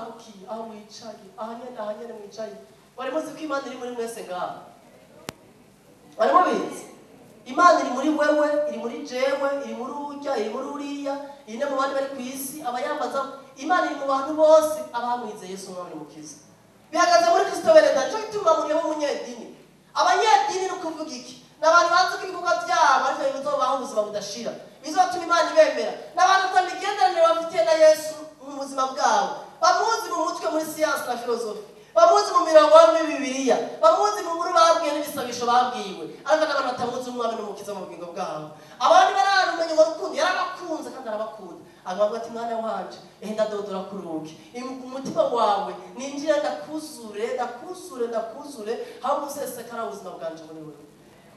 Ahukiye aho wicaye, ahanyene ahanyene mwicaye, wari muzi ko Imana iri muri mwese ngaha? Wari mubizi? Imana iri muri wewe, iri muri jewe, iri muri urya, iri muri uriya, iri no mu bandi bari ku isi. Abayambaza Imana iri mu bantu bose abamwizeye Yesu Umwami n'Umukiza. Bihagaze muri Kristo. Bene data, nico gituma muri umunyedini. Abanyedini ni ukuvuga iki? Ni abantu bazi ko ibikorwa byabo arivyo bizobaha ubuzima budashira, bizotuma Imana ibemera. Ni abantu batamigenderanire bafitiye na Yesu mu buzima bwabo. Bamuzi mu mutwe, muri siyansi na filozofi, bamuzi mu mirongo yo muri Bibiliya, bamuzi mu nkuru babwiwe n'ibisabisho babwiwe, ariko n'abantu batamuzi Umwami n'Umukiza mu bugingo bwabo. Abandi bararumenya urwo rukundo. Yarabakunze kandi arabakunda. Akavuga ati: "Mwana wanje, ehe ndadodora ku rugi, umutima wawe ninjire, ndakuzure, ndakuzure, ndakuzure, habe umusesekara w'ubuzima bwanje muri wewe."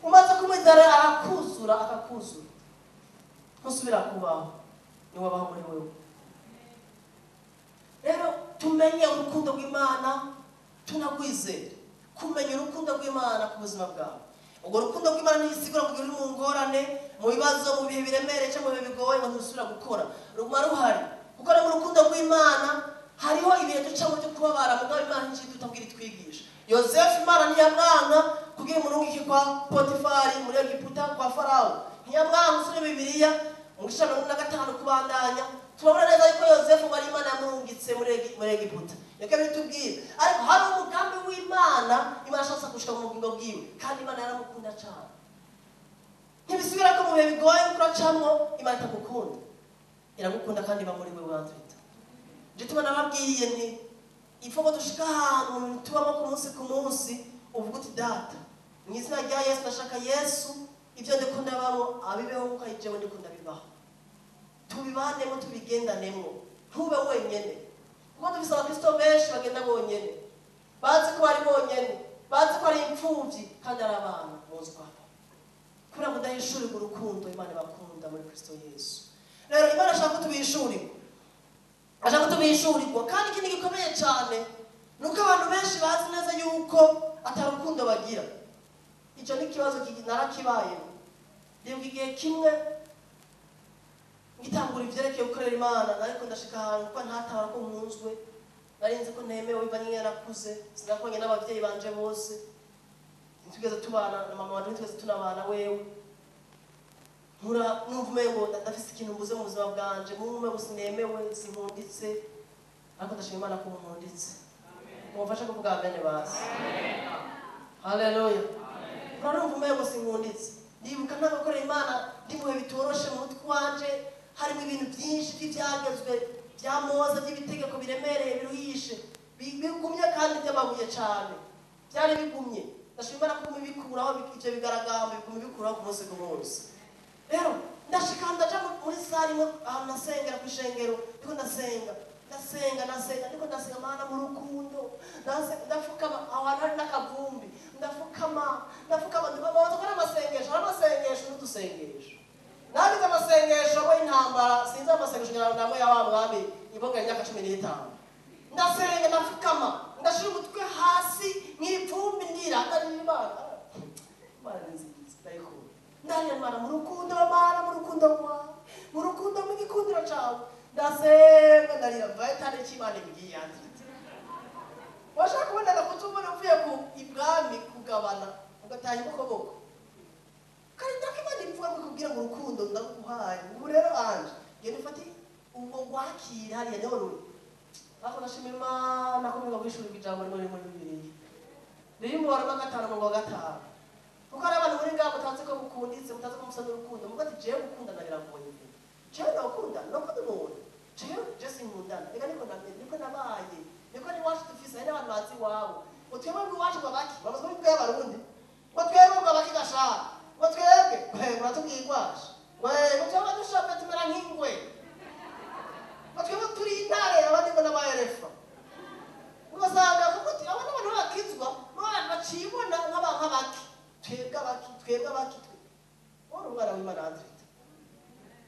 Umaze kumwizera, arakuzura, akakuzura, ntusubira kubaho, niwe abaho muri wewe. Rero tumenye urukundo rw'Imana, tunagwizere. Kumenya urukundo rw'Imana ku buzima bwawe, urwo rukundo rw'Imana ntibisigura ngo uri mu ngorane, mu bibazo, mu bihe biremereye cyangwa mu bihe bigoye ngo ntusubira gukora. Ruguma ruhari, kuko no mu rukundo rw'Imana hariho ibihe ducamo byo kubabara. Mugabo Imana ntikidutabwira, itwigisha. Yosefu, Imana ntiyamwanka kugira umurungike kwa Potifari muri Egiputa, kwa Farawo. Ntiyamwanka. Usome Bibiliya mu gice 45 kubandanya, turabona neza yuko Yosefu ngo ari Imana yamurungitse muri Egiputa. Niko bitubwira. Ariko hari umugambi w'Imana Imana ashatse gushika mu bugingo bwiwe, kandi Imana yaramukunda cyane. Ntibisubira ko mu bihe bigoye uracamwo Imana itagukunda. Iragukunda kandi iba muri wewe. Wandrita gituma nababwiye nti ipfa ko dushika ahantu tubamo ku munsi ku munsi, uvuga uti: "Data, mu izina rya Yesu, ndashaka Yesu ibyo ndiko ndabamo abibeho nkuko ari jewe ndiko ndabibaho." Tubibanemo, tubigendanemo, ntube wenyene, kuko dufise abakristo benshi bagenda bonyene, bazi ko bari bonyene, bazi ko ari imfuvyi kandi ari abana mu nzu kwa Papa, kubera kudahishurirwa urukundo Imana ibakunda muri Kristo Yesu. Rero Imana ashaka ko tubihishurirwa, ashaka ko tubihishurirwa. Kandi ikindi gikomeye cyane ni uko abantu benshi bazi neza yuko atari urukundo bagira. Icyo ni ikibazo narakibayemo. Ndibuka igihe kimwe ngitangura ivyerekeye gukorera Imana, ariko ndashika ahantu kuko ntatahura ko nkunzwe. Nari nzi ko ntemewe bivanye n'ingene nakuze. Sinakonye n'abavyeyi banje bose, ntitwigeze tubana na mama wanje, ntitwigeze tunabana. Wewe nkura numva umengo ndafise ikintu mbuze mu buzima bwanje, numva umengo sinemewe, sinkunditse. Ariko ndashima Imana ko nkunditse. Mumfashe kuvuga amen basi. Haleluya. Nkura numva umengo sinkunditse. Ndibuka ntagukorera Imana ndi mu bihe bitoroshe. Mu mutwe wanje harimo ibintu byinshi by'ibyagezwe bya Mose, by'ibitegeko biremereye, biruhishe, bigumye kandi by'amabuye cyane. Byari bigumye. Ndashima Imana ko bikuraho ivyo bigaragamba, biguma bikuraho ku munsi ku munsi. Rero ndashika, ndaja muri salle imwe ahantu nasengera ku ishengero. Ndiko ndasenga, ndasenga, ndasenga, ndiko ndasenga: "Mana, mu rukundo." Ndafukama aho hantu hari n'akavumbi. Ndafukama, ndafukama, ndamaze gukora amasengesho. Hari amasengesho n'udusengesho. Nagize amasengesho ngo intambara, sinzi amasengesho ngira ngo namwe ya wa mwami ibonga imyaka 15. Ndasenga, ndafukama, ndashira umutwe hasi mw'ivumbi, ndira, ndarira Imana. Imana ni nziza, ndayikunda. Ndarira: "Imana, mu rukundo, Mana, mu rukundo rwawe, mu rukundo, mu gikundiro cawe." Ndasenga, ndarira, mvaye tane c'Imana imbwiye. Yanditse washaka kubona kuca ubona uvuye ku ibwami kugabana, ugataha ibokoboko, karinda ko Imana ivuga ngo ikubwira ngo: "Urukundo ndaguhaye ubu rero anje, genda ufate ubwo rwakira hariya niho ruri." Ariko ndashima Imana ko mwiga guhishurirwa ijambo rimwe muri Bibiliya riri mu Baroma 5 umurongo wa 5, kuko hari abantu muri ngaho mutazi ko mukunditse, mutazi ko musa n'urukundo. Muvuga ati: "Jewe gukundana biragoye, jewe nokundana, nokunda umuntu, jewe je sinkundana." Reka niko nameze, niko nabaye, niko n'iwacu dufise. Hari n'abantu bazi iwabo ngo twebwe ngo iwacu ngo abaki bamaze kubivuga y'Abarundi, ngo twebwe ngo abaki gashaka, ngo twebwe muratubwirwasha, ngo ngo twebwe dushape tumera nk'ingwe, ngo twebwe turi intare, abandi ngo n'amayerefa. Ugasanga kuko ati abo n'abantu bakizwa n'abantu bacibona nk'abaki, twebwe abaki, twebwe abaki. Twe uri umwana w'Imana Andrita.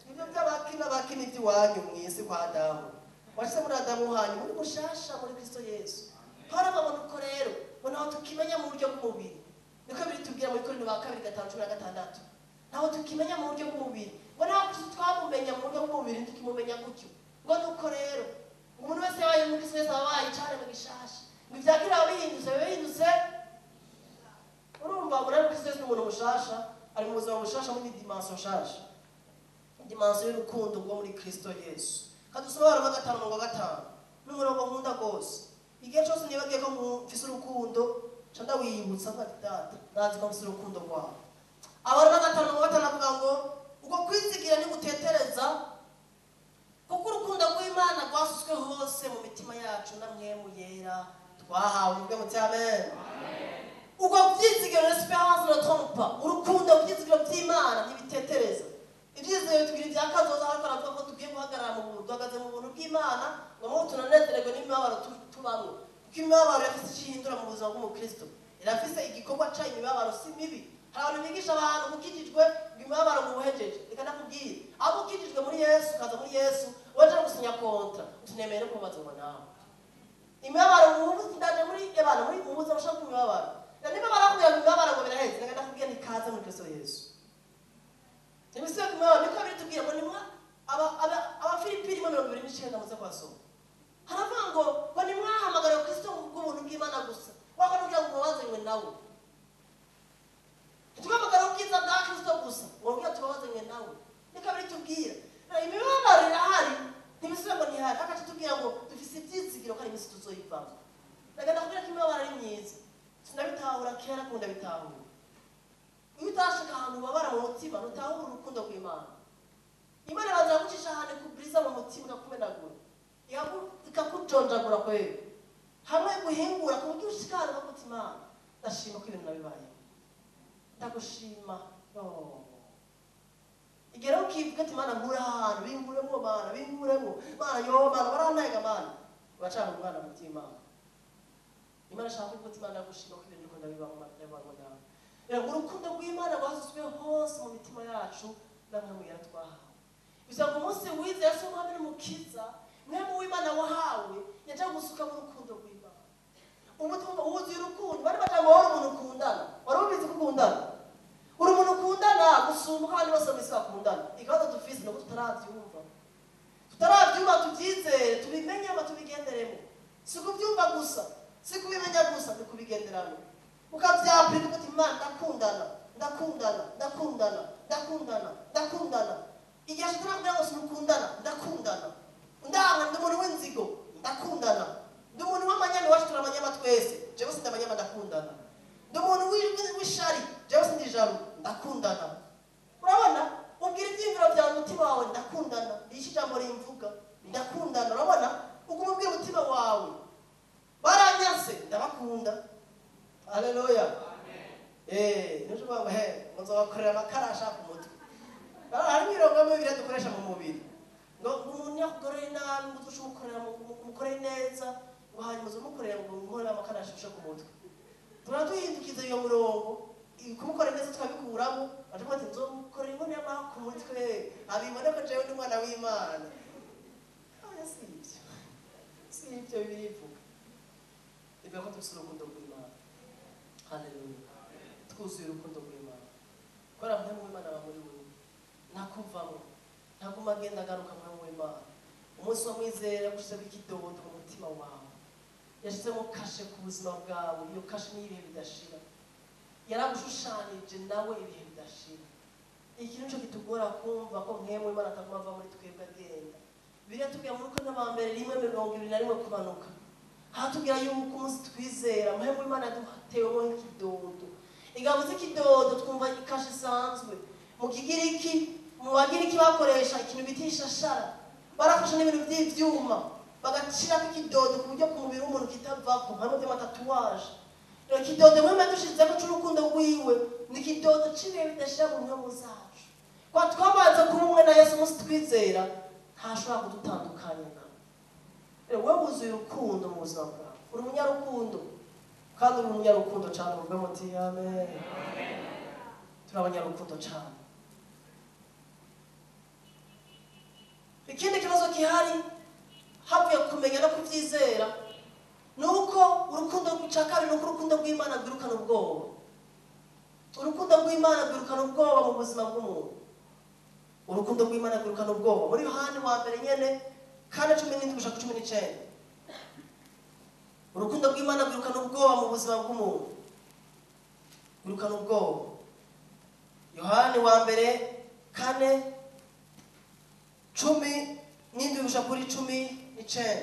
Ibyo by'abaki n'abaki ni iby'iwanyu mu isi kwa Adamu. Washize muri Adamu, hanyuma uri mushasha muri Kristo Yesu. Pawulo ababona uko rero ngo ntaho tukimenya mu buryo bw'umubiri. Niko biri tubwira muri Korinto ba kabiri 5:16. Ntaho tukimenya mu buryo bw'umubiri, ngo ntaho Kristo twamumenya mu buryo bw'umubiri, ntikimumenya gutyo. Ngo nuko rero ngo Umuntu wese yabaye muri Kristo Yesu aba abaye icaremwe gishasha. Ngo ibya kera biba bihindutse. Urumva umuntu ari muri Kristo Yesu ni umuntu mushasha, ari mu buzima bushasha, muri dimension nshasha, dimension y'urukundo rwo muri Kristo Yesu. Kadusoma Abaroma 5 umurongo wa 5, n'umurongo nkunda rwose. Igihe cyose nibagiye ko mfise urukundo, nca ndawiyibutsa mvuga ati Data, ndazi ko mfise urukundo rwawe. Abaroma 5 umurongo wa 5 avuga ngo uko kwizigira ntigutetereza, kuko urukundo rw'Imana rwasutswe hose mu mitima yacu na Mpwemu Yera twahawe. Muvuge muti amen. Ubwo byizigiro, l'espérance ne trompe pas. Urukundo, ibyizigiro by'Imana ntibitetereza. Ibyizigiro bitubwira ibya kazoza, ariko aravuga ko tugiye guhagarara mu buntu, duhagaze mu buntu bw'Imana, ngo mu tunanezererwe n'imibabaro tubamwo, kuko imibabaro irafise icyo ihindura mu buzima bw'umukristo, irafise igikorwa cayo. Imibabaro si mibi. Hari abantu bigisha abantu ukijijwe ngo imibabaro ngo ubuhejeje. Reka ndakubwire, abo ukijijwe muri Yesu, ukaza muri Yesu waje gusinya contrat, utunemeye no kubazwa nawe imibabaro. Ubu ndaje muri abantu muri mu buzima bushaka imibabaro, niba barakubwira ngo imibabaro ngo biraheze, reka ndakubwira, ni kaze muri Kristo Yesu. Ibisigo imibabaro niko biritubwira ngo nimwa Abafilipi 1:29, muze kwasoma, haravuga ngo nimwahamagariwe Kristo bw'ubuntu bw'Imana gusa, wako kugira ngo mubabazanywe nawe. Ntitwahamagara ubwiza bwa Kristo gusa, ngo kugira tubabazanywe nawe. Niko biritubwira. Imibabaro irahari, ntibisibe ngo ntihari, ariko tubwira ngo dufise ibyizigiro ko ari iminsi tuzoyivamo. Reka ndakubwira ko imibabaro ari myiza. Sinabitahura kera, kunda bitahura. Iyo utashika ahantu ubabara mu mutima, ntutahura urukundo rw'Imana. Imana ibanza gucisha ahantu ikuburiza mu mutima, ikakumenagura, ikakujonjagura kweli, hamwe guhingura ku buryo ushika ahantu ukavuga uti Imana, ndashima ko ibintu nabibayemo, ndagushima. Igera ukivuga ati Mana, nkure ahantu, binkuremo Mana, binkuremo Mana, yo Mana, barantega Mana, uracana umwana mu by'Imana. Imana ashaka kuvuga uti Mana, ndagushima ko ibintu ndiko ndabibamo, ndabibamo nawe. Rero urukundo rw'Imana rwasutswe hose mu mitima yacu namwe muyera twahawe. Bivuze ngo umunsi wize Yesu umwami n'umukiza, Mpwemu w'Imana wahawe yaje gusuka mu rukundo rw'Imana. Umutima wuzuye urukundo. Bari bajambo wari umuntu ukundana, wari ubizi ko ukundana, uri umuntu ukundana gusumba uko abandi bose mu isi bakundana. Ikibazo dufise ni uko tutaravyumva, tutaravyumva tubyizere, tubimenye ama tubigenderemo. Si kubyumva gusa, si kubimenya gusa, ni kubigenderamo, ukavyapurika uti Imana, ndakundana, ndakundana, ndakundana, ndakundana, ndakundana. Igihe shitani ngo sinukundana, ndakundana, ndanga, ndi umuntu w'inzigo, ndakundana, ndi umuntu w'amanyama, iwacu turamanyama twese, jewe sindi amanyama, ndakundana, ndi umuntu w'ishari, jewe sindi jaloux, ndakundana. Urabona, ubwira ibyiyumviro byawe umutima wawe, ndakundana, iki jambo rimvuga, ndakundana. Urabona, uguma ubwira umutima wawe, baranyase, ndabakunda. Haleluya. Nico ngo he muzobakorera amakara ashaka umutwe. Hari imirongo mibiri dukoresha mu mubiri, ngo umuntu yakugoreye nabi, ngo uzuce umukorera, umukorere neza, ngo hanyuma uzumukorera ngo umukorere amakara ashushe ku mutwe. Turatuhindukiza iyo murongo, kumukorera neza tukabikuramo, baravuga ati nzomukorera inkono y'amahwa ku mutwe, abibone ko jewe ndi umwana w'Imana. Oya, si ibyo, si ibyo Bibiliya ivuga. Ivuga ko dufise urukundo rw'Imana. Haleluya. Twuzuye urukundo rw'Imana kubera Mpwemu w'Imana aba muri wewe, ntakuvamo, ntaguma agenda agaruka. Mpwemu w'Imana, umunsi wa mwizera, yagushizeko ikidodo mu mutima wawe, yashizemo cachet ku buzima bwawe. Iyo cachet ni ibihe bidashira, yaragushushanije nawe ibihe bidashira. Ikintu nico kitugora kumva ko Mpwemu w'Imana ataguma ava muri twebwe agenda. Bibiliya tubwira muri Korinto ba mbere 1:21 kumanuka, hatubwira yuko umunsi twizera, Mpwemu w'Imana yaduhatewemo nk'ikidodo. Ingabo z'ikidodo twumva i cachet isanzwe. Mu Kigiriki, mu Bagiriki bakoresha ikintu bita ishashara, barafasha n'ibintu by'ivyuma bagacirako ikidodo ku buryo ku mubiri w'umuntu kitavako, harimo vy'ama tatouage. Rero ikidodo Mpwemu yadushizeko c'urukundo rwiwe ni ikidodo c'ibihe bidashira mu mpwemu zacu. Kwa twamaze kuba umwe na Yesu umunsi twizera, ntashobora kudutandukanya nawe. Rero wewe wuzuye urukundo mu buzima bwawe, uri umunyarukundo, kandi uri umunyarukundo cane. Muvuge muti amen. Turi abanyarukundo cane. Ikindi kibazo gihari havuye kumenya no kubyizera ni uko urukundo, cya kabiri, ni uko urukundo rw'Imana rwirukana ubwoba. Urukundo rw'Imana rwirukana ubwoba mu buzima bw'umuntu. Urukundo rw'Imana rwirukana ubwoba. Muri Yohani wa mbere nyene 4:17 gushika 19. buzima bw'umuntu, wirukana ubwoba. Yohani wa mbere 4:17 gushika kuri 19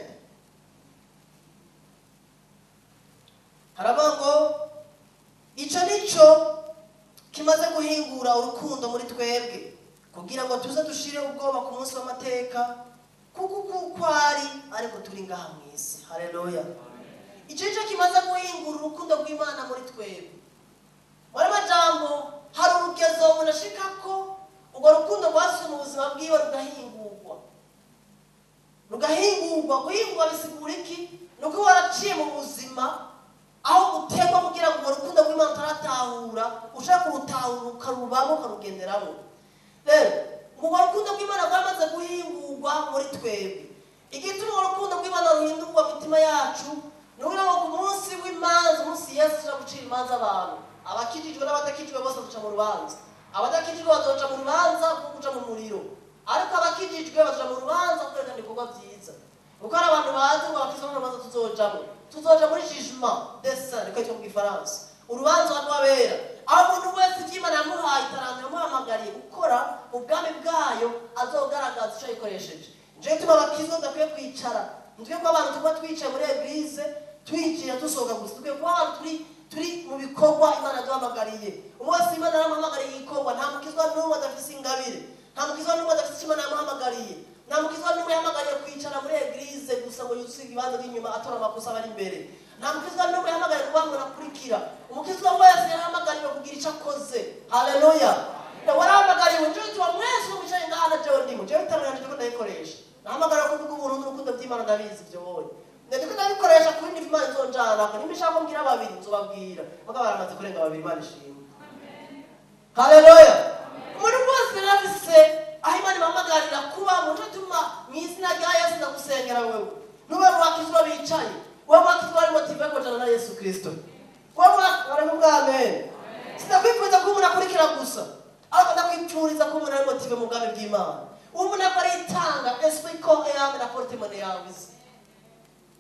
haravuga ngo ico nico kimaze guhingura urukundo muri twebwe, kugira ngo tuze dushire ubwoba ku munsi w'amateka, kuko uko ari ariko turi ngaha mw'isi. Haleluya. Ico nico kimaze guhingura urukundo rw'Imana muri twebwe. Muri majambo hari urugezo umuntu ashikako urwo rukundo rwasuye mu buzima bwiwe rugahingurwa. Rugahingurwa, guhingurwa bisigura iki? Ni uko waraciye mu buzima aho utegwa kugira ngo urwo rukundo rw'Imana utaratahura, ushaka kurutahura ukarubamo ukarugenderamo. Rero urwo rukundo rw'Imana rwamaze guhingurwa muri twebwe. Igituma urwo rukundo rw'Imana ruhindurwa mu mitima yacu ni ukugira ngo ku munsi w'imanza, umunsi Yesu aja gucira imanza abantu, abakijijwe n'abadakijijwe bose bazoca mu rubanza. Abadakijijwe bazoca mu rubanza rwo kuja mu muriro, ariko abakijijwe bazoca mu rubanza kwerekana ibikorwa vyiza. Kuko hari abantu bazi ngo abakizwa n'urubanza tuzojamwo, tuzoja muri jugement des saints, niko yitwa mu Gifaransa, urubanza rw'abera, aho umuntu wese ivy'Imana yamuhaye itaranto yamuhamagariye gukora mu bwami bwayo azogaragaza ico yikoresheje. Nico gituma abakizwa tudakwiye kwicara, ntidukwiye kuba abantu tuba twicaye muri eglise twinjira dusohoka gusa, dukwiye kuba abantu turi mu bikorwa Imana yaduhamagariye. Umunsi Imana yaramuhamagariye igikorwa, nta mukizwa n'umwe adafise ingabire, nta mukizwa n'umwe adafise ico Imana yamuhamagariye, nta mukizwa n'umwe yahamagariye kwicara muri eglise gusa ngo yuzuze ibibanza by'inyuma atora amakosa abari imbere. Nta mukizwa n'umwe yahamagariye kuba ngo nakurikira. Umukizwa wese yarahamagariwe kugira ico akoze. Haleluya. Warahamagariwe, nico gituma mwese mwicaye ngaha na jewe ndimo, jewe itara ryanje ndiko ndayikoresha. Nahamagariwe kuvuga ubuntu n'urukundo by'Imana, ndabizi ivyo bonye. Ndiko ndabikoresha kuri niva Imana izonjana, nimba ishaka kumbwira babiri nzobabwira. Mugabo baramaze kurenga babiri, Imana ishimwe. Haleluya. Umuntu wese yarafise aho Imana imuhamagarira kuba, nico gituma mu izina rya Yesu ndagusengera wewe. Nube mu bakizwa bicaye, wewe wakizwa ari motive kujana na Yesu Kristo. Wewe baravuga amen. Sinakwifuriza ko umuntu akurikira gusa, ariko ndakwifuriza ko umuntu ari motive mu bwami bw'Imana. Umuntu akora itanga esprit corps et âme na porte-monnaie yawe izi.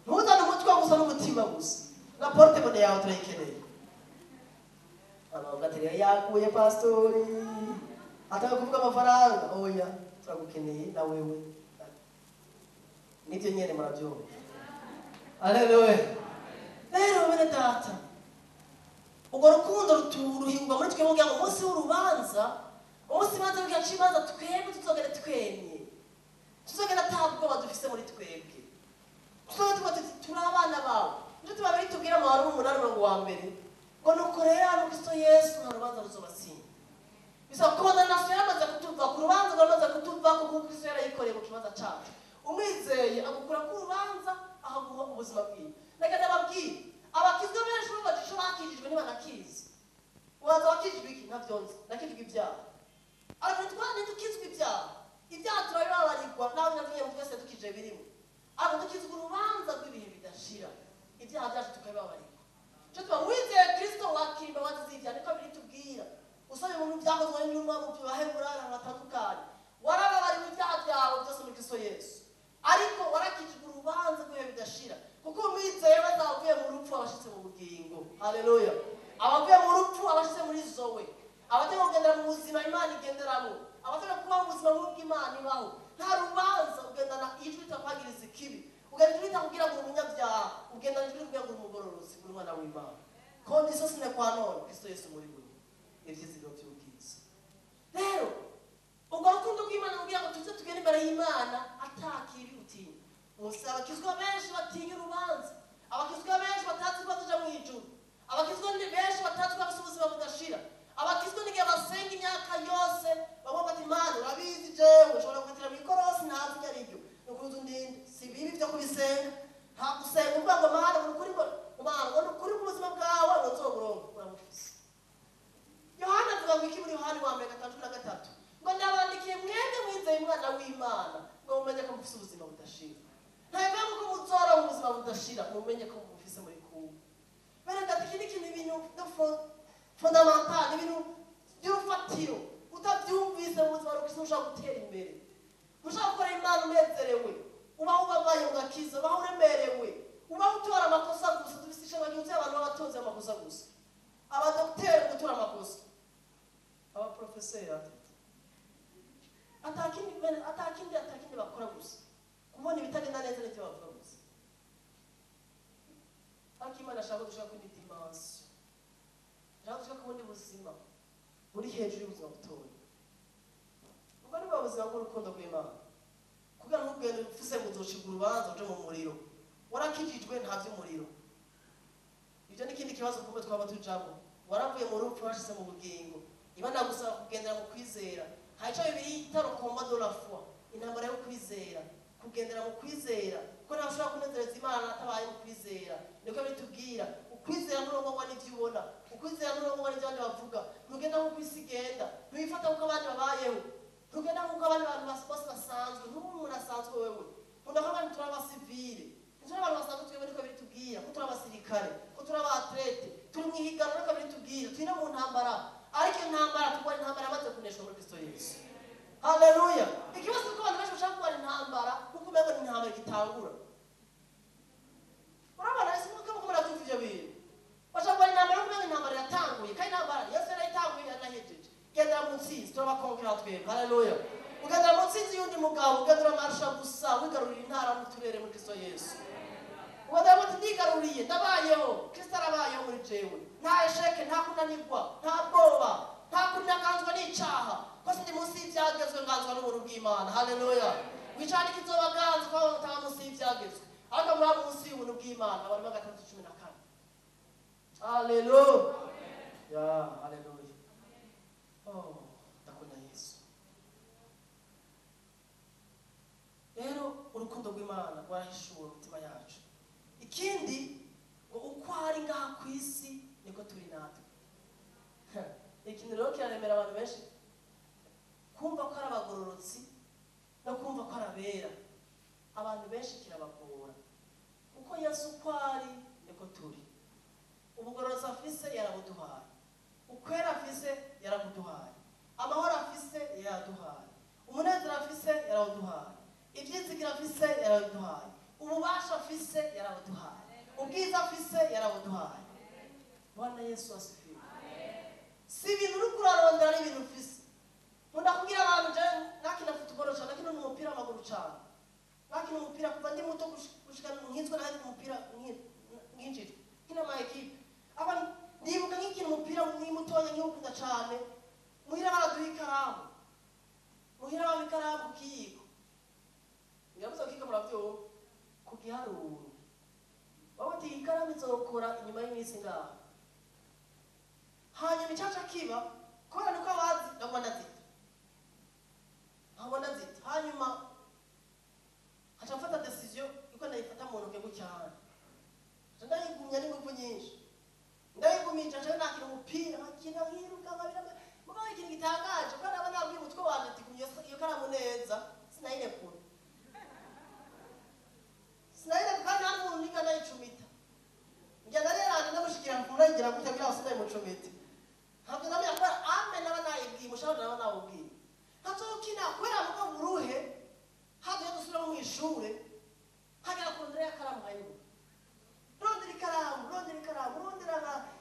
Ntuzane umutwe gusa n'umutima gusa, na porte-monnaie yawe turayikeneye. Abantu ati yaguye pastori ataka kuvuga amafaranga, oya turagukeneye na wewe. Nibyo nyene murabyumva. Haleluya. Rero bene data, urwo rukundo ruhingurwa muri twebwe kugira ngo umunsi w'urubanza, umunsi w'imanza w'igihe c'imanza, twebwe tuzogenda twemye, tuzogenda ata bwoba dufise muri twebwe, tuzogenda tuvuga tuti turi abana bawe. Nico gituma Bibiliya itubwira mu Baroma 8:1 ngo nuko rero hano Kristo Yesu nta rubanza ruzobatsinda. Bisaba condamnation yaramaze kutuva ku rubanza, rwamaze kutuva kuko Kristo yarayikoreye mu kibanza cacu. Umwizeye agukura ku rubanza akaguha ubuzima bwiwe. Reka ndababwire, abakizwa benshi babaje ico bakijijwe ntibanakizi. Waza wakijijwe iki? Ntavyo nzi, nakijijwe ibyaha. Ariko ntitukizwa ibyaha, ibyaha turabibabarirwa nawe navyo nyene twese dukije birimo. Ariko dukizwa urubanza rw'ibihe bidashira, ibyaha byacu tukabibabarirwa. Ico tuba wizeye Kristo wakira imbabazi z'ibyaha, niko Bibiliya itubwira. Usomye mu bintu vyakozwe n'intumwa mu Baheburayo ahantu hatandukanye, warababariwe ibyaha byawe byose muri Kristo Yesu, ariko warakijijwe urubanza rw'ibihe bidashira, kuko umwizeye wese aba avuye mu rupfu abashitse mu bugingo. Haleluya. Abavuye mu rupfu abashitse muri zoe, abatari kugendera mu buzima Imana igenderamo, abatari kubaho ubuzima bw'Imana ibaho. Nta rubanza ugendana ijwi ritakwagiriza ikibi, ugenda ijwi ritakubwira ngo uri umunyabyaha, ugendana ijwi rikubwira ngo uri umugororozi, uri umwana w'Imana. Condition sine qua non, Kristo Yesu muri wewe, ivyizigiro vy'ubwiza. Rero urwo rukundo rw'Imana kugira ngo tuze tugende imbere y'Imana atakibi utinya. Munsi abakizwa benshi batinya urubanza, abakizwa benshi batazi ko bazoja mu ijuru, abakizwa benshi batazi ko bafise ubuzima budashira, abakizwa n'igihe basenga imyaka yose bavuga bati Mana urabizi jewe nshobora gukatira mu ikorosi ntazi iryo ari ryo, ni ukuza undinde. Si bibi vyo kubisenga, nta gusenga uvuga ngo Mana uri ukuri ngo Mana ngo ni ukuri k'ubuzima bwawe ngo nzoburonke, urabufise. Yohana avuga ngo iki muri Yohana wa mbere 5:13 ngo ndabandikiye mwebwe mwizeye umwana w'Imana ngo mumenye ko mufise ubuzima budashira. Ntabivuga ko muzora mu buzima budashira, mumenye ko mufise muri kumwe. Bene data, iki ni ikintu ibintu fondamental, ibintu by'urufatiro. Utabyumvise mu buzima bwawe ushobora gutera imbere, ushobora gukora Imana unezerewe, ubaho ubabaye ugakiza, ubaho uremerewe, ubaho utora amakosa gusa. Dufise ishema ryuzuye abantu b'abatunzi amafaranga. amakosa gusa, abadokiteri gutora amakosa, abaprofeseri atakindi bakora gusa kubona ibitagenda neza n'ibyo bavuga gusa. Ariko Imana ashaka dushaka kuri dimension, ashaka dushaka kubundi buzima buri hejuru y'ubuzima butoya. Ubwo ni bwa buzima bw'urukundo rw'Imana. Kugira ngo ugende ufise ngo uzocibwa urubanza uje mu muriro, warakijijwe nta vy'umuriro. Ibyo ni ikindi kibazo kumbe twaba tujamo. Waravuye mu rupfu washize mu bugingo. Imana gusaba kugendera mu kwizera. Hari ico Bibiliya yita le combat de la foi, intambara yo kwizera, kugendera mu kwizera. Kuko ntawe ushobora kunezereza Imana atabaye mu kwizera. Niko bitubwira. Ukwizera nturongorwa n'ivyo ubona, ukwizera nturongorwa n'ivyo abandi bavuga. Ntugenda nk'uko isi igenda, ntiwifata nk'uko abandi babayeho, ntugenda nk'uko abandi bantu bose basanzwe. Ntube umuntu asanzwe wewe. Nkunda ko abandi turi abasivile, ntituri abantu basanzwe twebwe. Niko bitubwira ko turi abasirikare, ko turi aba athlètes, turi mu ihiganwa. Niko bitubwira turi no mu ntambara, ariko iyo ntambara turwana intambara yamaze kuneshwa muri Kristo Yesu. Haleluya! Ikibazo nuko abantu benshi bashaka kurwana intambara kuko umengo ni intambara igitangura. Urabona ese muko muko murabyumva ivyo bintu? Bashaka kurwana intambara kuko umengo intambara iratanguye, kandi intambara Yesu yarayitanguye yaranahejeje. Gendera mu ntsinzi, turabakonkera twebwe. Haleluya! Ugendera mu ntsinzi y'undi mugabo, ugendera amarusha gusa wigarurira intara n'uturere muri Kristo Yesu. Ugendera muti ndigaruriye, ndabayeho, Kristo arabayeho muri jewe. Nta échec, nta kunanirwa, nta bwoba, nta kunaganzwa n'icaha, ko sindi munsi y'ivyagezwe, nganzwa n'ubuntu bw'Imana. Haleluya! Wicana ikizobaganza ko mutaba munsi y'ivyagezwe, ariko muri munsi y'ubuntu bw'Imana. Abantu 6:14. Haleluya, haleluya! Oh, ndakunda Yesu. Rero urukundo rw'Imana rwarahishuwe mu mitima yacu. Ikindi ngo uko ari ngaha ku isi niko turi natwe. Ikintu rero kiraremera abantu benshi kumva ko ari abagororotsi no kumva ko ari abera. Abantu benshi kirabagora, kuko Yesu uko ari niko turi. Ubugororotsi afise yarabuduhaye, ukwera afise yarabuduhaye, amahoro afise yaraduhaye, umunezero afise yarabuduhaye, ivyizigiro afise yarabuduhaye, ububasha afise yarabuduhaye, ubwiza afise yarabuduhaye. Bwana Yesu asifiwe! Si ibintu uriko urarondera, ari ibintu ufise. Nkunda kubwira abantu, je nakina football cane, nakina umupira w'amaguru cane, nakina umupira kuva ndi muto gushika nkizwe. Nahandi umupira nkinjijwe nkina ama équipe. Aba ndibuka nkikina umupira ni mutonya, nkiwukunda cane. Muhira baraduha ikaramu, muhira baba ikaramu ku kiyiko. Ndavuze kiyiko muravyumva, ku giharuro. Baba ati ikaramu izokora inyuma y'iminsi ngaho. Hanyuma icaca kiba kubera niko abazi ndagwa ndazita, nkabona ndazita. Hanyuma haca mfata décision iko ndayifata mu ntoke gutya, nca ndayigumya n'ingufu nyinshi. Ndayigumije, nca nakina umupira, nkakina, nkiruka, nkabira. Mugabo ikintu gitangaje, kuko naba nabwiye umutwe wanje ati gumya iyo karamu neza, sinayirekura, sinayirekura. Kandi nta n'umuntu niga ndayicumita. Ngenda rero ndamushikira, murayigira gutya kugira ngo sinayimucumite. Ntabwo namenya kubera ame naba nayibwiye, umushahara naba nawubwiye. Ntazokina kubera mugo buruhe. Hagiye gusubira mu ishure, hagera kurondera ikaramu nkayibura. Rondera ikaramu, rondera ikaramu, rondera,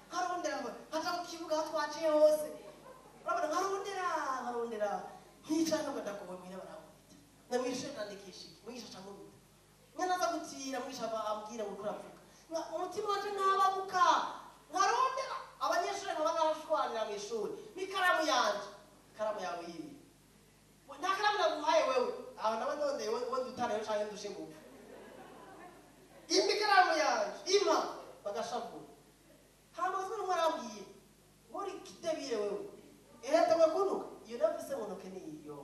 nkarondera, nkaja mu kibuga aho twaciye hose, urabona, nkarondera, nkarondera, nkicara nubwo ndagowe. Muhira barankubita, na mw'ishure nandikisha iki, mwigisha aca ankubita. Nyene aza gutira, mwigisha ambwira ngo uravuga. Umutima wanje ntababuka, nkarondera abanyeshuri, nkaba narashwanira mw'ishuri n'ikaramu yanje. Ikaramu yawe yiyi, nta karamu naguhaye wewe. Aho nawe ndondeye we dutane rero canke ndushe ingufu. Impa ikaramu yanje, impa! Bagashavura. Hama uzwi arambwiye ngo uri kidebire wewe, ehetamwe kunuka. Iyo nafise mu ntoke niyo.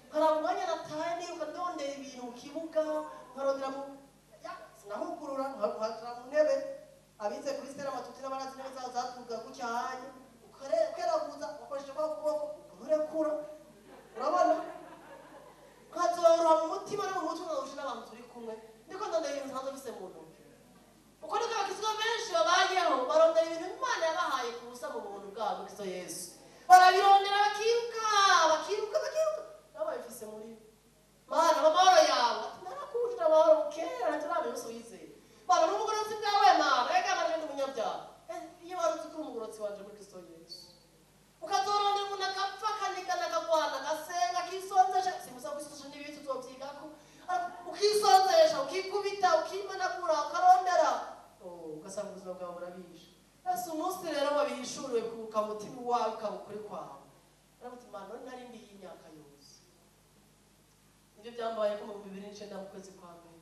Nkaraba umwanya nataye niruka ndondera ibintu mu kibuga, nkarondera mu ya sinahugurura, nkacara mu ntebe. Abize kuri Stella Matutina n'abarazi intebe zabo zatuga gutya hanye, ukeraguza ukoresheje kwa kuboko ukuntu urekura, urabona, nkazoroha mu mutima no mu mutwe, nkahusha n'abantu turi kumwe. Ndiko ndondera ibintu nsanzwe mfise mu ntoke. Uko niko abakizwa benshi babayeho, barondera ibintu Imana yabahaye ku busa mu buntu bwabo Kristo Yesu. Barabirondera, bakiruka, bakiruka, bakiruka, nabo babifise muri bo. Mana, amahoro yawe, ati narakujije amahoro kera, ntituramenya umunsi wizeye. Mana, n'ubugorozi bwawe, Mana, ega Mana, ndi. Ugasanga ubuzima bwawe burabishe. Ese umunsi rero wabihishuriwe kubuka mutima wawe ukaba ukuri kwawe, uravuga Imana none nari ndi iyi myaka yose. Nibyo byambaye ko mu 2009 mu kwezi kwa mbere,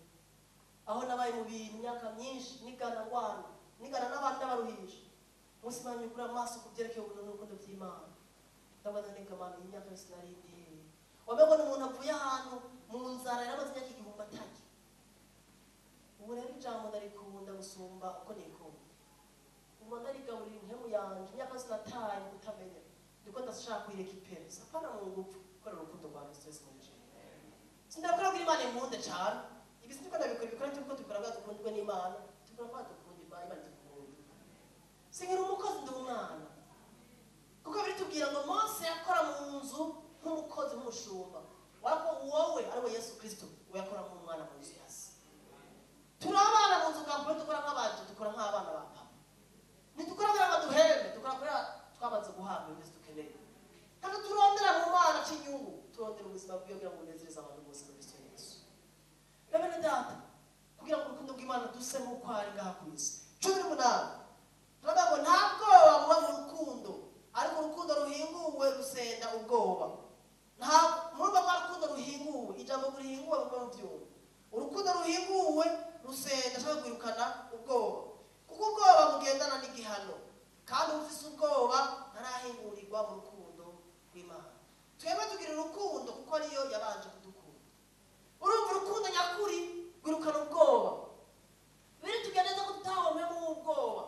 aho nabaye mu bintu imyaka myinshi nigana ngwana nigana n'abandi n'abaruhisha. Umunsi Imana yugura amaso ku byerekeye ubuntu n'urukundo by'Imana, ndabona niga Imana iyi myaka yose nari ndi hehe? Wamengo ni umuntu avuye ahantu mu nzara yaramaze imyaka 1000 atarya. Ubu rero ijambo ndarikunda gusumba uko nikunda. Ubu ndarigaburira impemu yanje, imyaka yose nataye kutamenya, ndiko ndashaka kuyirekipera. Sapana mu gupfa kubera urukundo rwa Kristo Yesu muri jewe. Sindakora kugira Imana inkunde cane. Ibi sindiko ndabikora, ibikora turiko tubikora kugira dukundwe n'Imana, tubikora kugira dukunda Imana, Imana idukunda. Sinkiri umukozi, ndi umwana. Kuko biritubwira ngo Mose yakora mu nzu nk'umukozi, nk'umushumba, wako wowe ari we Yesu Kristo we yakora nk'umwana mu nzu ya se. Turi abana mu nzu bwa papa, dukora nk'abantu, dukora nk'abana ba papa. Ntidukora kugira ngo duhembe, dukora kubera twamaze guhabwa ibyo dukeneye. Ntabwo turondera mu Mana cy'inyungu, turondera ubuzima bwiwe kugira ngo bunezereze abantu bose muri Kristo Yesu. Rero bene data, kugira ngo urukundo rw'Imana duse nk'uko ari ngaha ku isi. 18 turavuga ngo nta bwoba buba mu rukundo, ariko urukundo ruhinguwe rusenda ubwoba. Nta muri urwo rwa rukundo ruhinguwe, ijambo rihinguwe muba mubyumva. Urukundo ruhinguwe rusenda cyangwa rwirukana ubwoba, kuko ubwoba bugendana n'igihano, kandi ufise ubwoba ntarahingurirwa mu rukundo rw'Imana. Twebwe tugira urukundo kuko ariyo yabanje kudukunda. Urumva urukundo nyakuri rwirukana ubwoba. Biri tugenda neza ko tutahomemo ubwoba.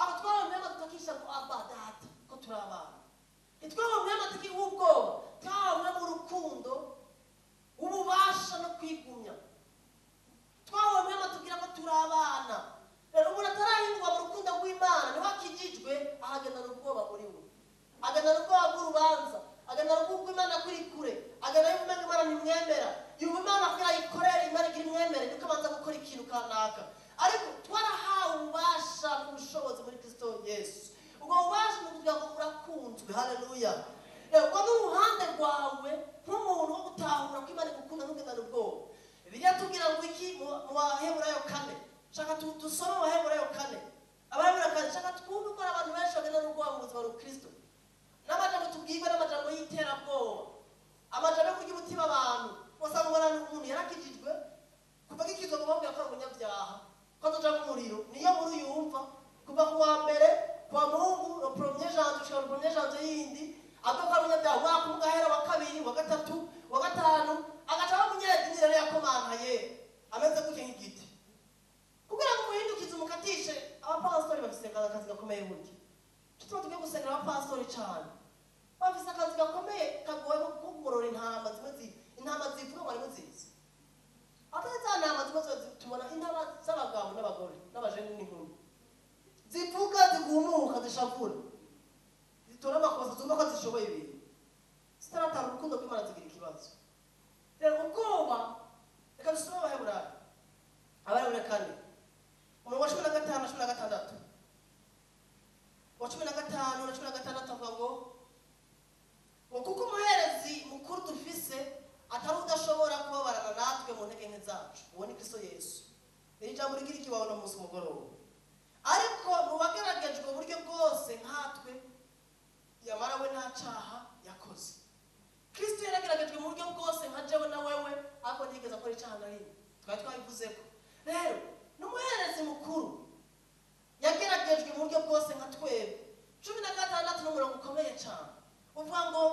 Abo twahomemo tutakisha ngo Abba data ko turi abana. Ntitwahomemo tukiha ubwoba, twahomemo urukundo, ububasha no kwigumya. Twahomemo tugira ngo turi abana. Rero umuntu atarahingwa mu rukundo rw'Imana niho akijijwe, ahagendana ubwoba muri we, agendana ubwoba bw'urubanza, agendana ubwoba bw'Imana kuri kure, agendana y'ubumenyi Imana ntimwemera, yumva Imana kugira ayikorere, Imana igira imwemere, niko abanza gukora ikintu kanaka. Ariko twarahawe ububasha n'ubushobozi muri Kristo Yesu. Ubwo bubasha ni ukugira ngo urakunzwe. Haleluya. Rero ubwo ni uruhande rwawe nk'umuntu wo gutahura ko Imana igukunda, ntugendane ubwoba. Bibiliya tubwira ngo iki mu Baheburayo 4. Shaka dusome mu Baheburayo 4. Abaheburayo 4, shaka twumve ko abantu benshi bagendana ubwoba mu buzima bwa Kristo. N'amajambo tubwirwa n'amajambo y'iterabwoba, amajambo yo kurya umutima abantu. Usanga umuntu yarakijijwe, kuva agikizwa ngo bamubwira ko ari umunyabyaha, ko azoja mu muriro, niyo nkuru yumva. Kuva ku wa mbere kwa Mungu, le premier janvier gushika le premier janvier yindi, avuga ko ari umunyabyaha. Umwaka umwe ugahera, wa kabiri, wa gatatu, wa gatanu, agaca aba umunyedini. Rero yakomantaye ameze gutya nk'igiti. Kugira ngo umuhindukize umukatishe, abapasitori bafise akazi gakomeye burya. Tutuma tugiye gusengera abapasitori cane, bafise akazi gakomeye kagoye ko kugorora intama zimwe intama zivuga ngo harimo zizi, atari za ntama zimwe tubona, intama z'abagabo n'abagore n'abajene n'inkumi zivuga, zigumuka, zishavura, zitora amakosa, zumva ko zishoboye ibintu, zitaratanga urukundo rw'Imana, zigira ikibazo. Rero ubwoba, reka dusome Abaheburayo, Abaheburayo 4, umurongo wa 15 na 16. Wa 15 na 16 avuga ngo kuko umuherezi mukuru dufise atari udashobora kubabarana natwe mu ntege nke zacu, uwo ni Kristo Yesu. Iri jambo rigira iki wawe no munsi mugoroba? Ariko mu bageragejwe uburyo bwose nkatwe, yamara we nta caha yakoze. Kristo yarageragejwe mu buryo bwose nka jewe na wewe, ariko ntiyigeze akora icaha na rimwe. Twari twabivuzeko. Rero n'umuherezi mukuru yageragejwe mu buryo bwose nka twebwe. 16 n'umurongo ukomeye cane uvuga ngo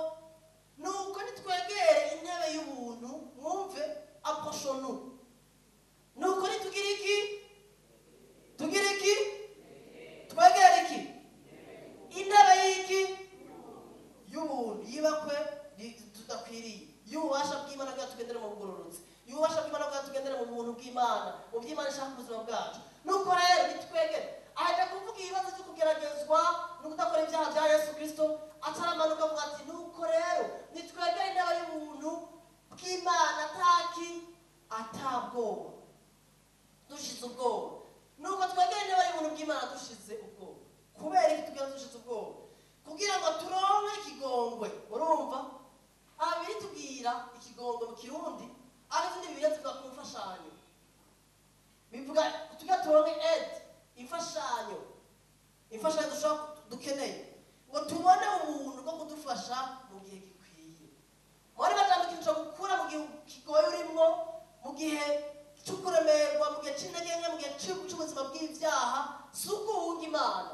nuko nitwegere intebe y'ubuntu, mwumve, approchons-nous. Nuko nitugira iki? Tugira iki? Twegere iki? Intebe y'iki? Y'ubuntu, yibakwe tudakwiriye, y'ububasha bw'Imana bwa tugendere mu bugororotsi, y'ububasha bw'Imana bwa tugendere mu buntu bw'Imana, mu by'Imana ishaka ubuzima bwacu. Nuko rero nitwegere. Aje kuvuga ibibazo byo kugeragezwa no kudakora ibyaha bya Yesu Kristo, ataramanuka avuga ati nuko rero nitwegere intebe y'ubuntu bw'Imana ataki atabwoba, dushize ubwoba. Nuko twegere intebe y'ubuntu bw'Imana dushize ubwoba. Kubera iki tugenda dushize ubwoba? Kugira ngo turonke ikigongwe. Urumva abiri tubwira ikigongwe mu Kirundi, ariko izindi Bibiliya zivuga ku mfashanyo, bivuga tugira turonke aide, imfashanyo. Imfashanyo, imfashanyo dushobora dukeneye ngo tubone ubuntu bwo kudufasha mu gihe gikwiye. Muri majambo, ikintu cyo gukura mu gihe kigoye urimwo, mu gihe cy'ukuremerwa, mu gihe c'intege nke, mu gihe c'ubuzima bw'ibyaha, si uguhunga Imana.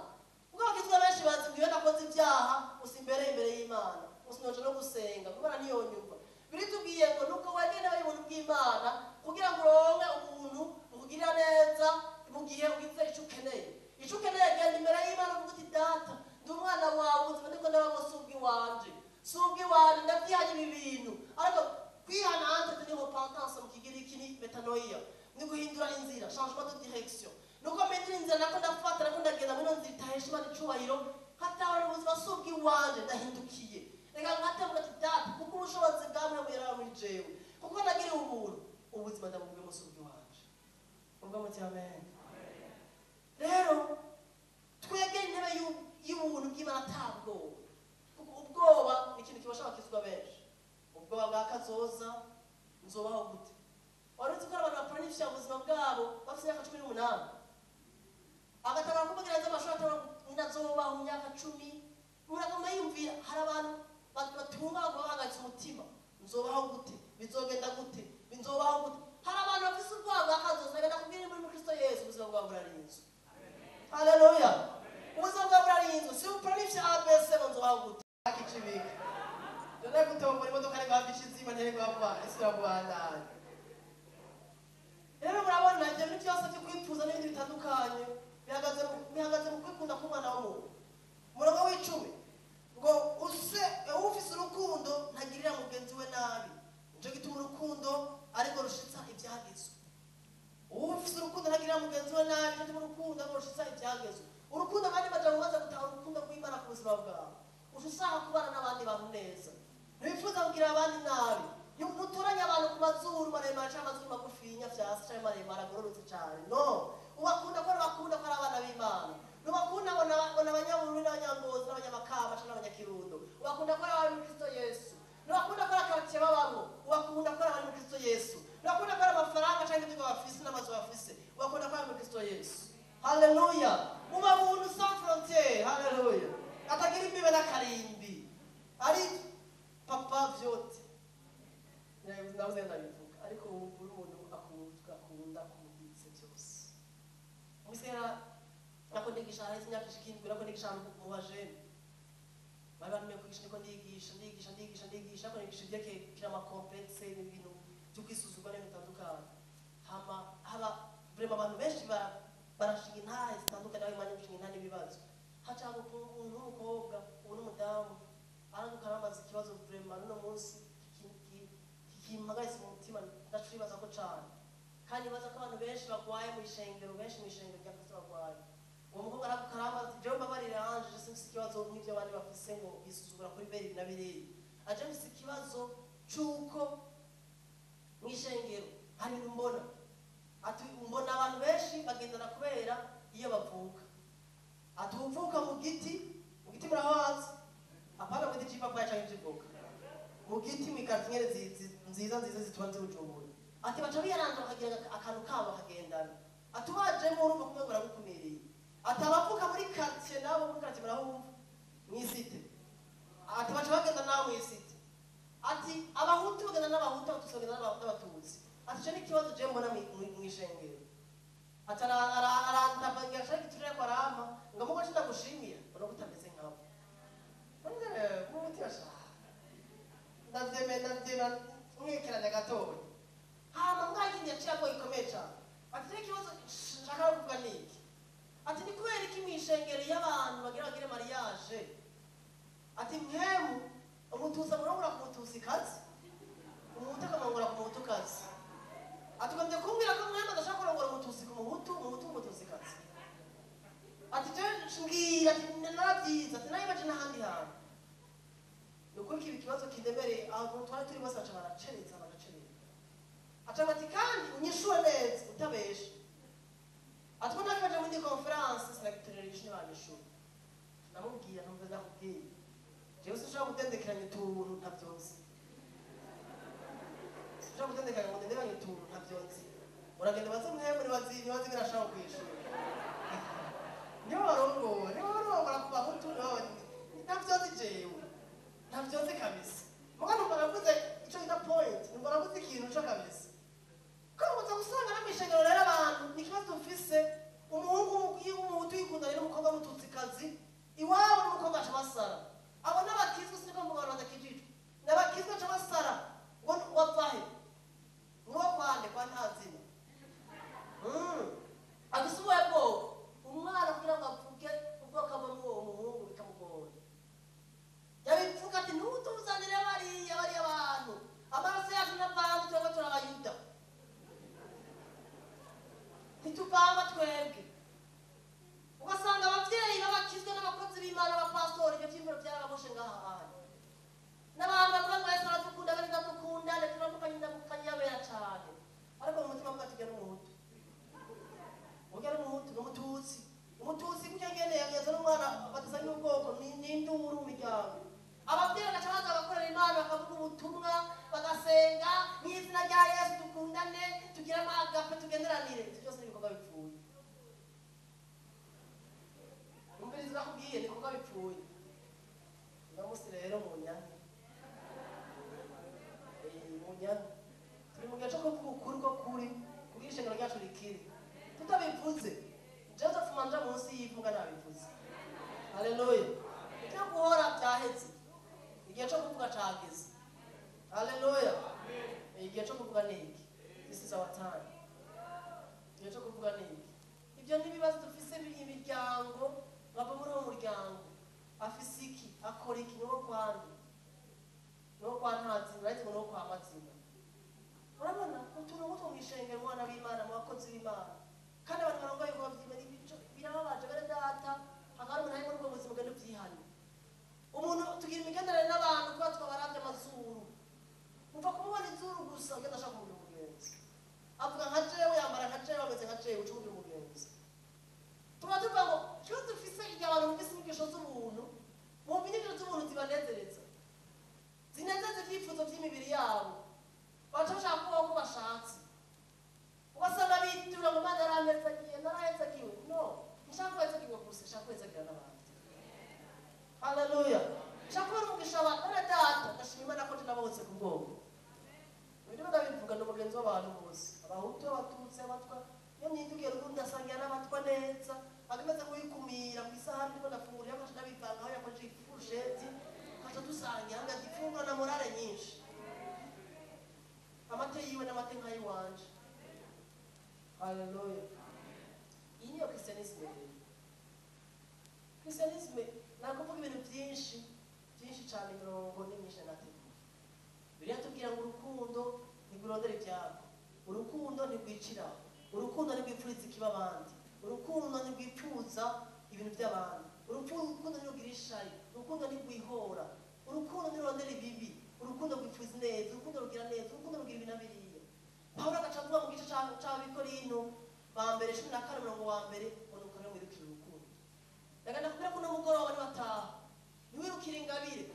Kuko abakizwa benshi bazi ngo iyo nakoze ibyaha gusa imbere y'Imana gusa noja no gusenga kubera ntiyonyumva. Biritubwiye ngo nuko wegenewe ubuntu bw'Imana kugira ngo uronke ubuntu bukugirira neza mu gihe ugize ico ukeneye. Ico ukeneye, genda imbere y'Imana uvuga uti: "Data, ndi umwana wawe, ubuzima ndiko ndabamo si ubw'iwanje, si ubw'iwanje, ndavyihanye ibi bintu." Ariko kwihana entre ni repentance mu Kigiriki, ni metanoia, ni guhindura inzira, changement de direction. Nuko mpindura inzira nako ndafata, nako ndagenda muri ino nzira itahesha Imana icubahiro, nkatahura ubuzima si ubw'iwanje, ndahindukiye. Reka nkatevuga ati: "Data, kuko ubushobozi bwamwe buyaraba muri jewe, kuko nagiriwe ubuntu, ubuzima ndabubwemo si ubw'iwanje." Ubwo muti amen. Rero twegere intebe y'ubuntu bw'Imana ata bwoba, kuko ubwoba ni ikintu kibasha abakizwa benshi. Ubwoba bwa kazoza, nzobaho gute? Wari uzi ko hari abantu baplanisha ubuzima bwabo bafite imyaka 18, agatangura kumubwira neza amashuri, atangura ninazobaho mu myaka 10, umuntu akaguma yiyumvira. Hari abantu batunga baguma bahagaritse umutima: nzobaho gute? Bizogenda gute? Nzobaho gute? Hari abantu bafise ubwoba bwa kazoza. Reka ndakubwira, muri Kristo Yesu ubuzima bwawe burarinzwe. Haleluya! Ubuzima bwawe burarinzwe. Si uplanisha abc ngo nzobaho gute, akicibika dore gutombora imodoka ariko hafi ishizima ntereko hava isubira kubandanya. Rero murabona ibyo bintu byose byo kwipfuza n'ibindi bitandukanye bihagaze mu kwikunda k'umwana w'umuntu. Umurongo w'10 ngo: "Use ufise urukundo ntagirira mugenzi we nabi, nico gituma urukundo ariko rushitsa ibyagezwe." Ufise urukundo ntagirira mugenzi we nabi, nico gituma urukundo ariko rushitsa ibyagezwe. Urukundo kandi baja mumaze gutaha urukundo rw'Imana ku buzima bwawe, uca usanga kubana n'abandi bantu neza, ntiwifuza kugira abandi nabi. Ntuturanye abantu ku mazuru maremare cyangwa amazuru magufinya vyasi cyangwa maremare agororotse cyane. No ubakunda ko bakunda ko ari abana b'Imana. Ntubakunda ngo ni Abanyabururi n'Abanyangozi n'Abanyamakamba cyangwa n'Abanyakirundo. Ubakunda ko ari abari muri Kristo Yesu. Ntubakunda ko ari akaritsiye babamo, ubakunda ko ari abari muri Kristo Yesu. Ntubakunda ko ari amafaranga cyangwa ibyo bafise n'amazu bafise, ubakunda ko ari muri Kristo Yesu. Haleluya! Uba muntu sans frontière. Haleluya! Atagira imbibe n'akarimbi, ari papa vyote. Nabuze ndabivuga, ariko wumva uri umuntu akunda, akunda akunditse byose. Umusera nako ndigisha haheze imyaka ishika 7, nako ndigisha ahantu mu bajene bari bantumye kwigisha. Niko ndigisha, ndigisha, ndigisha, ndigisha, ariko nigisha ibyerekeye kugira ama complexes n'ibintu byo kwisuzugura n'ibintu bitandukanye. Hama haba vraiment abantu benshi barashinga intahe zitandukanye, aho imana gushinga intahe n'ibibazo. Haca umuntu w'umukobwa, ubu n'umudamu, araduka arambaza ikibazo vraiment n'uno munsi kimpagaritse mu mutima. Ndacibaza ko cane, kandi nibaza ko abantu benshi bagwaye mu ishengero, benshi mu ishengero rya Kristo bagwaye. Uwo mukobwa aravuga, arambaza ati: "Jewe mbabarire Ange, je simfise ikibazo nk'ivyo abandi bafise ngo bisuzugura kuri beri na biriya. Aje mfise ikibazo c'uko mu ishengero hari ibintu mbona." Ati: "Mbona abantu benshi bagendana kubera iyo bavuka." Ati: "Uvuka mu giti, mu giti murahazi, apana mu giti c'ipapayi canke c'ivoka, mu giti mw'ikartier nziza nziza zitonze Bujumbura." Ati: "Baca biyaranja bakagira akantu kabo bakagendana." Ati: "Ubajemo urumva kumwe baragukumiriye." Ati: "Abavuka muri quartier nabo, muri quartier murahumva, mw'isite." Ati: "Baca bagenda nabo mw'isite." Ati: "Abahutu bagenda n'Abahutu, Abatutsi bagenda n'Abatutsi." Ati: "Ico ni ikibazo je mbona mw'ishengero." Ati arantapangira ashaka igiturire ko arampa ngo mugo ndagushimira ubona ko utameze nkabo. Umutima sha ndavyemeye, ndavyemera mwekeranya gatoya. Hama mwakindi yaciye agoye gikomeye cane. Ati: "Rero ikibazo nshaka kuvuga ni iki." Ati: "Ni kubera iki mw'ishengero iyo abantu bagira bagire mariage," ati, "mpemu Umututsi amurongora ku Mututsikazi, Umuhutu akamurongora ku Muhutukazi?" Ati: "Ugamye kumbwira ko mwemu adashaka kurongora Umututsi ku Muhutu, Umuhutu ku Mututsikazi?" Ati: "Je mbwira." Ati: "Narabyize." Ati: "Nayibaje n'ahandi hantu. Ni ukuri kiba ikibazo kindemereye." Ahantu twari turi bose baca baracereza, bagacereza. Aca ati: "Kandi unyishure neza utabesha." Ati: "Ko nakibaje muri conférence sinagitorera inyishu, ntibanyishure." Ndamubwira, ntumve, ndakubwiye, jewe sinshobora gutendekeranya utuntu ntavyo nzi. Sinshobora gutendekeranya ngo ndenderanye utuntu ntavyo nzi. Uragenda baze mwebwe, nibazi ingene ashobora kwishura. Ntabyo nzi kabisa. Muga numva navuze icyo bita point, numva navuze ikintu cyo kabisa. Ko muza gusanga no mw'ishengero rero abantu ni ikibazo dufise. Umuhungu w'umuhutu yikundanye n'umukobwa w'umututsikazi, iwabo n'umukobwa aca basara. Abo n'abakizwa, siniko mvuga abantu badakijijwe, n'abakizwa aca basara ngo wavahe nuwo kwande kwa ntazina. Afise ubuhe bwoko? Umwana kugira ngo avuge ubwoko avamo uwo muhungu bikamugora. Yabivuga ati ntutuzanire bariya bariya bantu, amaraso yacu n'avanze, twebwe turabayuda, ntituvangwa twebwe. Ugasanga abavyeyi b'abakizwa n'abakozi b'Imana, abapasitori, ivyo vyiyumviro vyarababoshe ngaha hantu. N'abantu bavuga ngo Yesu aradukunda, bene ndadukundane, turamukanye, ndamukanye yabera cane, ariko mu mutima avuga ati urya n'umuhutu, urya n'umuhutu, n'umututsi, umututsi gutya ngene yageze n'umwana badasa n'ubwoko, ni induru mu miryango. Abavyeyi bagaca baza bagakorera Imana, bakavuga ubutumwa, bagasenga mw'izina rya Yesu, dukundane, tugire amagape, tugenderanire. Ivyo byose ni ibikorwa bipfuye. Umviriza, nakubwiye, ni ibikorwa bipfuye. Uno munsi rero munyanke, munyanke, turi mu gihe co kuvuga ukuri ko kuri kugira ishengero ryacu rikiri. Tutabivuze jewe nzopfuma nja munsi y'ivu mbwa nabivuze. Haleluya! Ibyo guhora byaheze, igihe co kuvuga cageze. Haleluya! Igihe co kuvuga ni iki. This is our time. Igihe co kuvuga ni iki. Ibyo ni ibibazo dufise imiryango. Bava muri uwo muryango, afise iki, akora iki, niwo kwande, niwo kwa ntazina, ariko niwo kwa mazina. Urabona utuntu nk'utwo mw'ishengero, umwana w'Imana, mu bakozi b'Imana, kandi abantu barongoye ko bavyimena ibico birababaje. Bene data, hakaba hari umuntu ari muri ubwo buzima, ugenda uvyihane. Umuntu tugira imigenderanire n'abantu kuba twabaravye amazuru, upfa kumubona izuru gusa, ugenda ashaka kumugira umugenzi. Avuga nka jewe, yambara nka jewe, ameze nka jewe, uca umugira umugenzi. Tuba tuvuga ngo ikibazo dufise, igihe abantu bumvise inyigisho z'ubuntu, bumva inyigisho z'ubuntu zibanezereza, zinezeza ibyifuzo by'imibiri yabo, baca bashaka kubaho uko bashatse. Ugasanga bitura ngo Mana yarampezagiye, narahezagiwe. No, nshaka guhezagirwa gusa, nshaka guhezagira n'abandi. Haleluya! Nshaka kubona umugisha abantu. Bene data, ndashima Imana ko nabohotse ku bwoko. Ibyo ndabivuga, ni umugenzi w'abantu bose, abahutu, abatutsi, abatwa. Iyo nidugiye ruguru ndasangira n'abatwa neza, agameze kuyikumira ku isahani ndiko ndafungura, nkaca ndabivanga aho yakoresheje ifurusheti, nkaca dusangira ngagifungura na morale nyinshi. Amate yiwe n'amate nk'ayiwanje. Haleluya! Iyi niyo christianisme rero. Christianisme nakuvuga ibintu byinshi byinshi cyane, imirongo ni myinshi nateguye. Bibiliya tubwira ngo urukundo ntirurondera ibyabo, urukundo ntirwiciraho, urukundo ntirwipfuriza ikiba abandi, urukundo ntirwipfuza ibintu by'abandi, urukundo ntirugira ishari, urukundo ntirwihora, urukundo ntirurondera ibibi, urukundo rwipfuza neza, urukundo rugira neza, urukundo rugira ibi na biriya. Pawulo agaca avuga mu gice c'Abakorinto ba mbere 14 umurongo wa mbere ngo nuko rero mwirukire urukundo. Ndagenda kubwira ko uno mugoroba nibataha, ntiwirukire ingabire.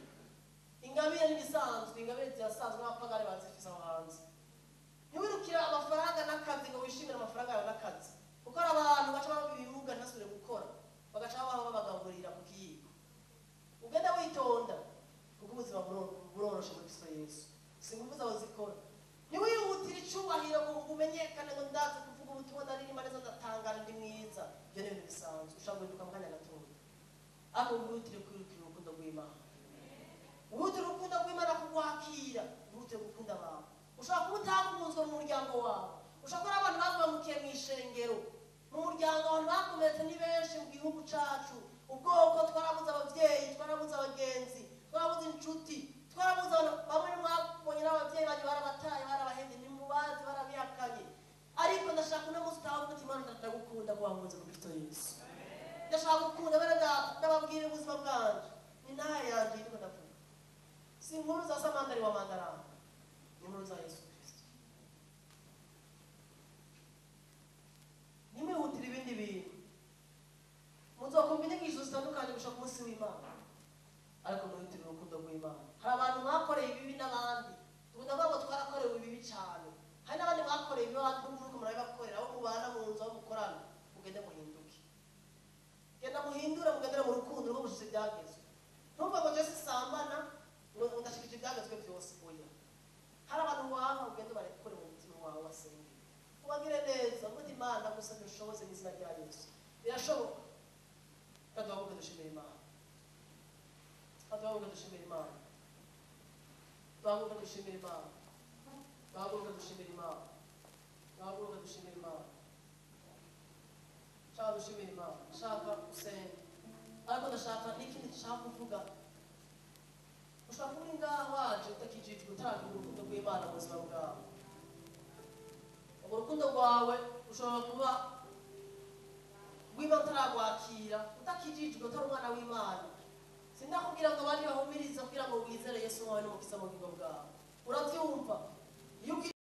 Ingabire n'ibisanzwe, ingabire zirasanzwe, n'abapagani barazifise aho hanze. Ntiwirukire amafaranga n'akazi ngo wishimire amafaranga yawe n'akazi, kuko hari abantu baca baba ibimuga ntibasubire gukora, bagaca babaho babagaburira ku kiyiko. Ugenda witonda, kuko ubuzima buroroshe muri Kristo Yesu. Si ingufu zawe zikora. Ntiwihutire icubahiro ngo umenyekane, ngo ndazi kuvuga ubutumwa, ndaririmba neza, ndatangara, ndi mwiza. Ibyo ni ibintu bisanzwe, ushobora guhinduka mu kanya gatoya. Ariko wihutire kwirukira urukundo rw'Imana, wihutire urukundo rw'Imana kurwakira, wihutire gukunda abantu. Ushobora kuba utakunzwe mu muryango wawe, ushobora kuba abantu baguhemukiye mu ishengero, mu muryango abantu bakomeretse ni benshi mu gihugu cacu. Ubwoko twarabuze, abavyeyi twarabuze, abagenzi twarabuze, inshuti twarabuze, abantu bamwe mwabonye n'abavyeyi banyu barabataye, barabahevye, ntimubazi, barabihakanye. Ariko ndashaka uno munsi utaha uvuga uti Imana, ndagukunda ko wankunze muri Kristo Yesu. Ndashaka gukunda bene data. Ndababwira ubuzima bwanje, ni ntahe yanje ndiko ndavuga, si inkuru za Samandari wa Mandaranga, ni inkuru za Yesu Kristo. Ntimwihutire ibindi bintu. Muzokumva inyigisho zitandukanye gushaka ku munsi w'Imana, ariko mwihutire urukundo rw'Imana. Hari abantu mwakoreye ibibi n'abandi, tugunda kuvuga ngo twarakorewe ibibi cyane. Hari n'abandi mwakoreye ibibi, abandi n'ubu murabibakorera, aho mubana mu nzu, aho mukorana. Mugende muhinduke, genda muhindure, mugendere mu rukundo rwo gushyize ibyagezwe. Ntuvuge ngo jesi sambana ngo Ubagire neza. Uvuga Imana gusa dushoboze mu izina rya Yesu. Birashoboka. Kandi duhaguruke dushimira Imana. Kandi duhaguruke dushimira Imana. Duhaguruke dushimira Imana. Duhaguruke dushimira Imana. Duhaguruke dushimira Imana. Shaka dushimira Imana. Shaka gusenga. Ariko ndashaka n'ikindi nshaka kuvuga. Ushobora kuba uri ngaha waje utakijijwe, utaragira urukundo rw'Imana mu buzima bwawe. Urwo rukundo rwawe ushobora kuba rw'Imana utararwakira, utakijijwe, utari umwana w'Imana. Sindakubwira ngo abandi bahumirize kugira ngo wizere Yesu wawe n'umukiza mu bugingo bwawe. Urabyumva? Iyo